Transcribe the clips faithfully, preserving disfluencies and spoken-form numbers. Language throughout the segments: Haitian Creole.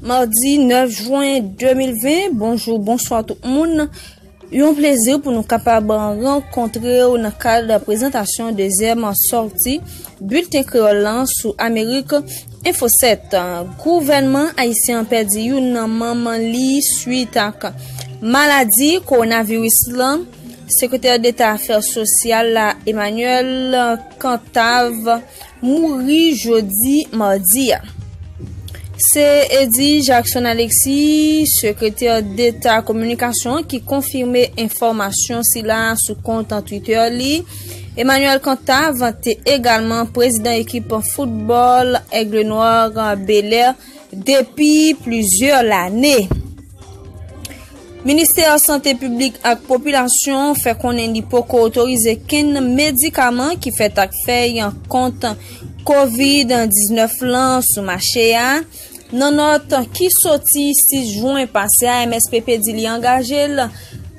Madi nèf jen de mil ven, bonjou, bonswa tout moun. Yon plezi pou nou kapab rankontre w nan kad prezantasyon dezyèm sòti Bilten Kreyòl lan sou Amerik Enfo sèt. Gouvènman ayisyen an pèdi youn nan manm li swit ak maladi kowonaviris lan. Sekretè Deta Afè Sosyal la, Emmanuel Cantave, mouri jodi madi a. Se Eddy Jackson Alexis, sekretè Deta Kominikasyon, ki konfime enfòmasyon sila sou kont Twitter li. Emmanuel Cantave te egalman prezidan ekip foutbòl Aigle Noir Bèlè depi plizyè lane. Ministè Sante Piblik ak Popilasyon fè konnen li poko otorize kenn medikaman ki fèt ak fèy kont kovid diznèf lan sou mache a. Nan nòt ki soti sis jen pase a, M S P P di li angaje l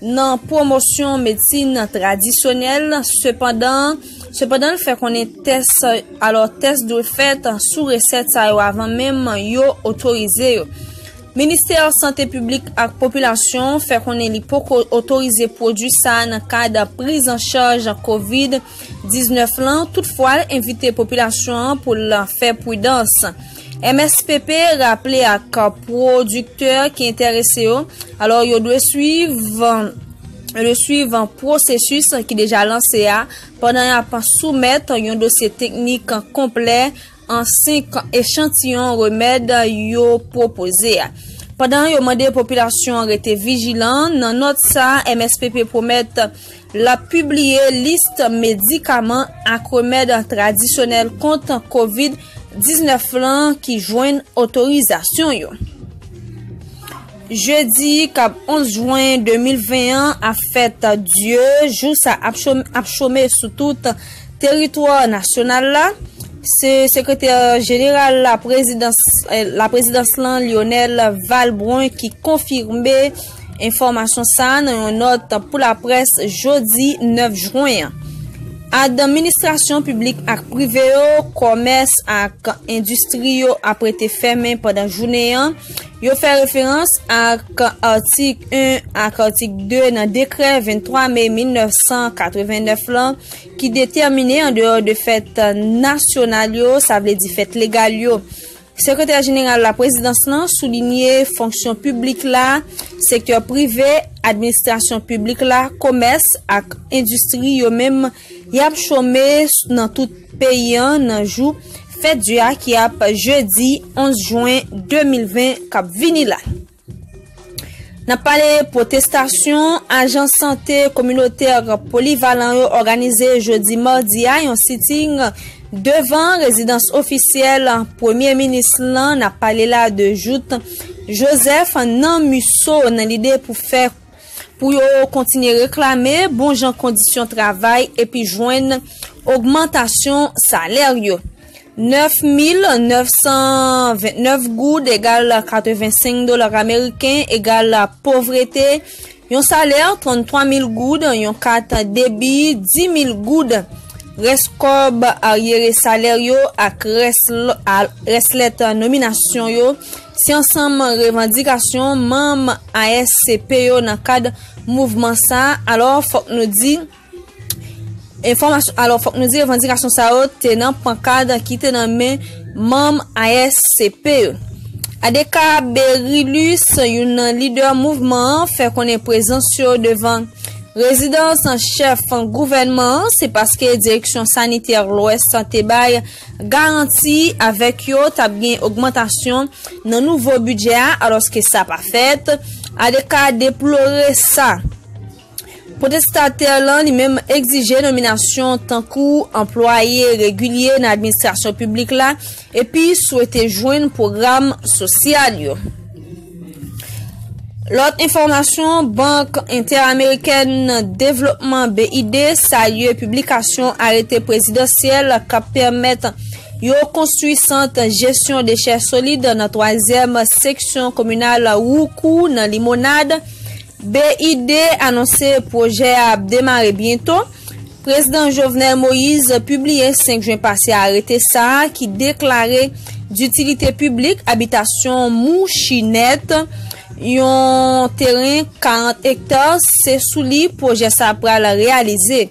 nan pwomosyon medsin tradisyonèl. Sepandan, sepandan, l fè konnen tès, alò, tès dwe fèt sou resèt sa yo avan menm yo otorize yo. Ministè Sante Piblik ak Popilasyon fè konnen li poko otorize pwodui sa a nan kad priz an chaj kovid diznèf lan, toutfwa, l envite popilasyon an pou l fè pridans. M S P P raple ak pwodiktè ki enterese yo, alò, yo dwe swiv, yo dwe swiv pwosesis ki deja lanse a pandan y ap soumèt yon dosye teknik konplè an senk echantiyon remèd yo pwopoze a. Pandan yo mande popilasyon an rete vijilan, nan nòt sa a, M S P P pwomèt l ap pibliye lis medikaman ak remèd tradisyonèl kont kovid diznèf lan ki jwenn otorizasyon yo. Jedi k ap onz jen de mil ven an ap fèt Dye, jou sa ap chom-, ap chome sou tout teritwa nasyonal la. Se sekretè jeneral laprezidans, eh, laprezidans lan, Lionel Valbrun, ki konfime enfòmasyon sa a nan yon nòt pou laprès jodi nèf jen an. Administrasyon piblik ak prive yo, kòmès ak endistri yo ap rete fèmen pandan jounen an. Yo fè referans ak atik en ak atik de nan dekrè venntwa me mil nèf san katreven nèf lan, ki detèmine andeyò de fèt nasyonal yo, sa vle di fèt legal yo. Sekretè jeneral laprezidans lan soulinye fonksyon piblik la, sektè prive, administrasyon piblik la, komès ak endistri yo menm, y ap chome nan tout peyi an nan jou fèt Dye a ki ap jedi onz jen de mil ven k ap vini la. N ap pale pwotestasyon. Ajan sante kominotè polivalan yo òganize jodi madi a yon siting devan rezidans ofisyèl premye minis lan. N ap pale la de jout Joseph nan Musso nan lide pou fè, pou yo kontinye reklame bon jan kondisyon travay epi jwenn ogmantasyon salè yo. Nèf mil nèf san vennèf goud egal katrevensenk dola ameriken egal povrete. Yon salè tranntwa mil goud, yon kat debi dis mil goud. Rès kòb aryere salè yo ak rès l-, a-, rès lèt nominasyon yo, se ansanm revandikasyon manm A S C P yo nan kad mouvman sa. Alò, fòk nou di, Enfòmasyon, alò, fòk nou di revandikasyon sa yo te nan pankad ki te nan men manm A S C P yo. Adeka Berilus, youn nan lidè mouvman an, fè konnen prezans yo devan rezidans chèf gouvènman an, se paske direksyon sanitè Lwès te bay garanti avèk yo t ap gen ogmantasyon nan nouvo bidjè a, alòske sa pa fèt. Adeka deplore sa. Pwotestatè lan li menm egzije nominasyon tankou anplwaye regilye nan administrasyon piblik la epi swete jwenn pwogram sosyal yo. Lòt enfòmasyon, Bank Entèamerikèn Devlopman, B I D, salye piblikasyon arete prezidansyèl k ap pèmèt yo konstwi sant jesyon dechè solid nan twazyèm seksyon kominal Woukou nan Limonad. B I D anonse pwojè a ap demare byento. Prezidan Jovenel Moïse pibliye senk jen pase a arete sa a ki deklare ditilite piblik, abitasyon Mouchinette, yon teren karant ekta, se sou li pwojè sa pral reyalize.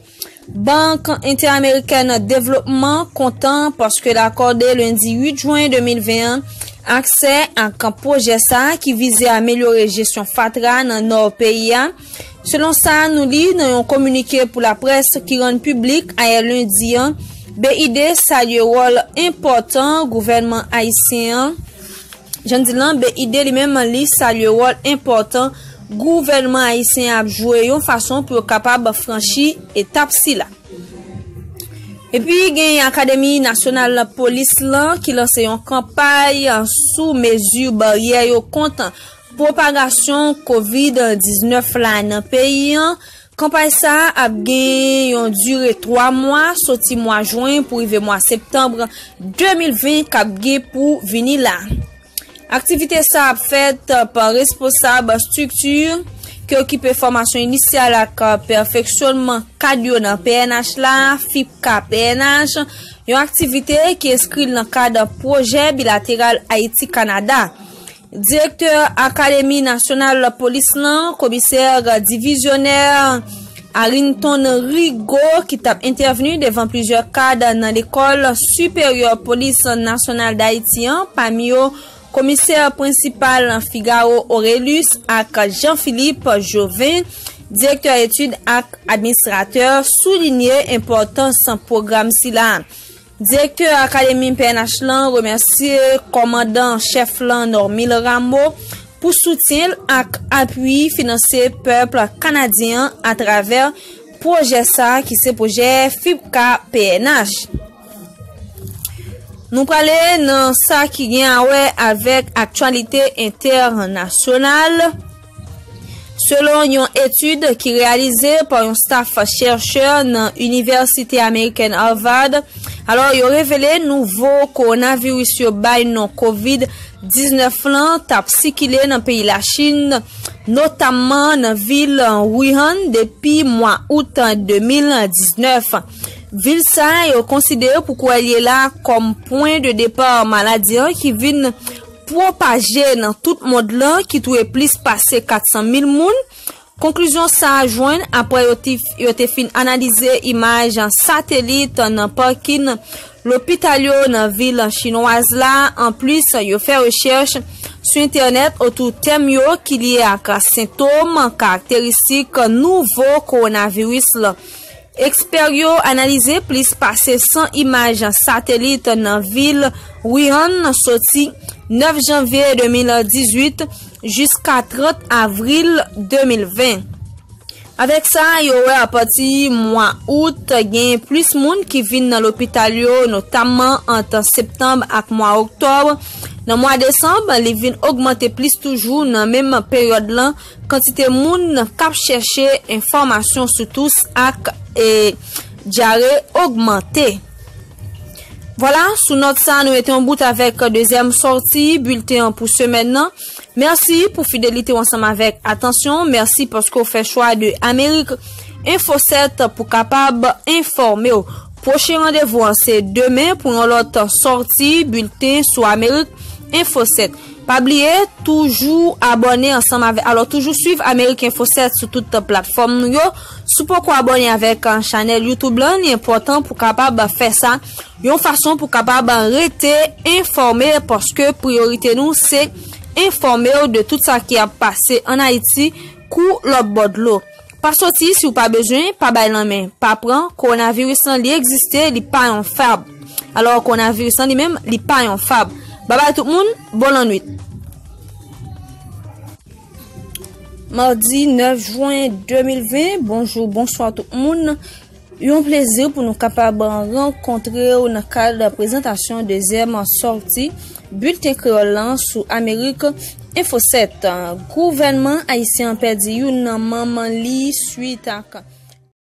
Bank Entèamerikèn Devlopman kontan paske l akòde lendi uit jen de mil ven an aksè ak pwojè sa a ki vize amelyore jesyon fatra nan nò peyi a. Selon sa nou li nan yon kominike pou laprès ki rann piblik ayè lendi an, B I D salye wòl enpòtan gouvènman ayisyen an. Jan di lan, B I D li menm li salye wòl enpòtan gouvènman ayisyen ap jwe yon fason pou yo kapab franchi etap sila. Epi gen Akademi Nasyonal Polis lan ki lanse yon kanpay sou mezi baryè yo kont pwopagasyon kovid diznèf la nan peyi an. Kanpay sa a ap gen yon dire twa mwa, soti mwa jen pou rive mwa septanm de mil ven k ap gen pou vini la. Aktivite sa ap fèt pa responsab estrikti ki okipe fòmasyon inisyal ak pèfeksyonman kad yo nan P N H la, fipka P N H, yon aktivite ki enskri l nan kad pwojè bilateral Ayiti-Kanada. Direktè Akademi Nasyonal Polis lan, komisè divizyonè Arinton Rigaud, ki t ap entèvni devan plizyè kad nan Lekòl Siperyè Polis Nasyonal Dayiti an, pami yo komisè prensipal Figaro Orelus ak Jean Philippe Joven, direktè etid ak administratè, soulinye enpòtans pwogram sila. Direktè Akademi P N H lan remèsye kòmandan an chèf lan Normil Rameau pou soutyen l ak apui finanse pèp kanadyen an atravè pwojè sa a ki se pwojè fipka P N H. Nou prale nan sa ki gen a wè avèk aktyalite entènasyonal. Selon yon etid ki reyalize pa yon staf chèchè nan Inivèsite Amerikèn Harvard, alò yo revele nouvo kowonaviris yo bay non kovid diznèf lan t ap sikile nan peyi Lachin, notamman nan vil Wuhan depi mwa out de mil diznèf. Vil sa a yo konsidere pou kwè l ye la kòm pwen de depa maladi an ki vin pwopaje nan tout mond lan, ki touye plis pase kat san mil moun. Konklizyon sa a jwenn apre yo te, yo te fin analize imaj satelit nan pakin lopital yo nan vil chinwaz la. Anplis, yo fè rechèch sou entènèt otou tèm yo ki lye ak sentòm, karakteristik nouvo kowonaviris lan. Ekspè yo analize plis pase san imaj satelit nan vil Wuhan soti nèf janvye de mil dizuit jiska trant avril de mil ven. Avèk sa, yo wè apati mwa out, gen plis moun ki vin nan lopital yo, notamman ant septanm ak mwa oktòb. Nan mwa desanm, li vin ogmante plis toujou nan menm peryòd lan. Kantite moun k ap chèche enfòmasyon sou tous ak, e, dyare ogmante. Vwala, sou nòt sa, nou mete yon bout avèk dezyèm sòti bilten an pou semèn nan. Mèsi pou fidelite w ansanm avèk atansyon. Mèsi paske w fè chwa de Amerik Enfo sèt pou kapab enfòme w. Pwochen randevou an se demen pou yon lòt sòti bilten sou Amerik Enfo sèt. Pa bliye, toujou abòne ansanm avèk, alò, toujou swiv Amerik Enfo sèt sou tout platfòm nou yo. Si w poko abòne avèk, uh, chanèl YouTube lan, li enpòtan pou kapab fè sa yon fason pou kapab rete enfòme, paske priyorite nou se enfòme w de tout sa ki ap pase ann Ayiti kou lòt bò dlo. Pa soti si w pa bezwen, pa bay lanmen, pa pran. Kowonaviris lan, li egziste, li pa yon fab. Alò, kowonaviris lan li menm, li pa yon fab. Babay tout moun, bon lannwit. Madi nèf jen de mil ven, bonjou, bonswa tout moun. Yon plezi pou nou kapab rankontre w nan kad prezantasyon dezyèm sòti bilten kreyòl lan sou Amerik Enfo sèt. Gouvènman ayisyen an pèdi youn nan manm li swit ak